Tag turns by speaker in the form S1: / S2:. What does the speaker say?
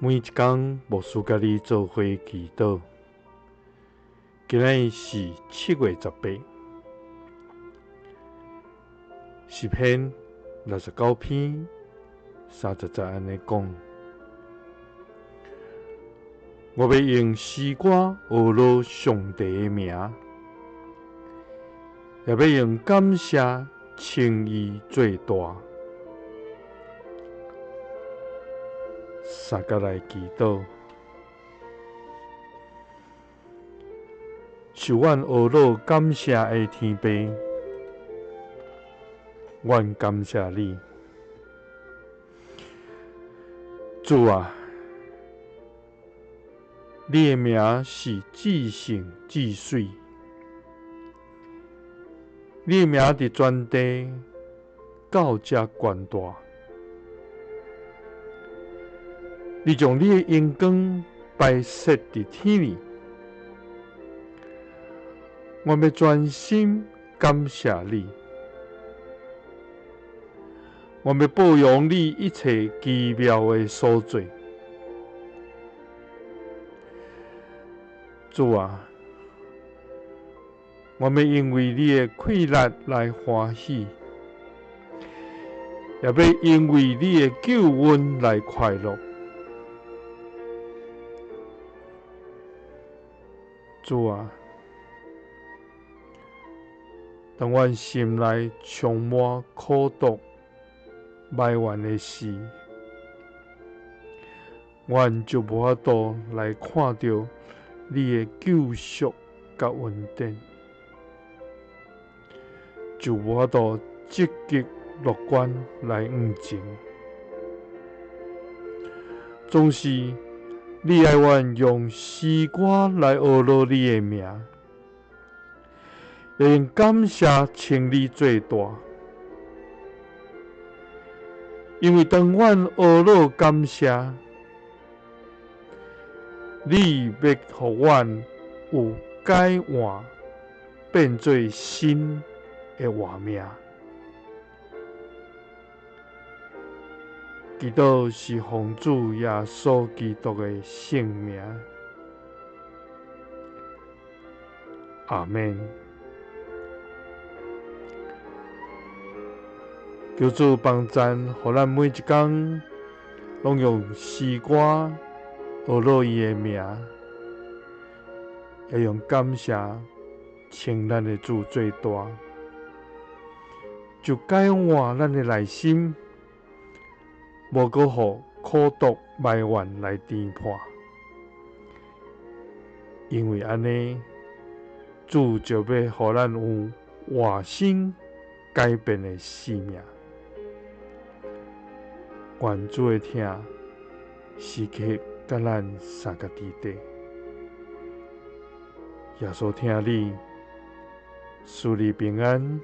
S1: 每一工牧師佮你做伙祈禱。今仔日是7月18，詩篇69篇30節按呢講：我欲用詩歌呵咾上帝的名，也欲用感謝稱伊做大。三佮來祈禱，受阮呵咾感謝的天父，阮感謝你，主啊，你的名是至聖至媠，你的名佇全地到遮懸大。你將你的榮光擺設佇天裡，我欲專心感謝你，我欲報揚你一切奇妙的所作。主啊，我欲因為你的氣力來歡喜，也欲因為你的救恩來快樂。主啊，當阮心內充滿苦毒、埋怨的時，阮就無法度來看著你的救贖佮恩典，就無法度積極樂觀來向前。總是你愛阮用詩歌來呵咾你的名，也用感謝稱你做大。因為當阮呵咾感謝，你欲予阮有改換變做新的活命。祈禱是奉主耶穌基督的聖名，阿們。求主幫贊，予咱每一工攏用詩歌呵咾伊的名，也用感謝稱咱的主做大，就改換咱的內心。無閣予苦毒埋怨來填破，因為按呢，主就欲予咱有活生改變的生命。願主的疼時刻佮咱相佮佇底。耶穌疼你，賜你平安。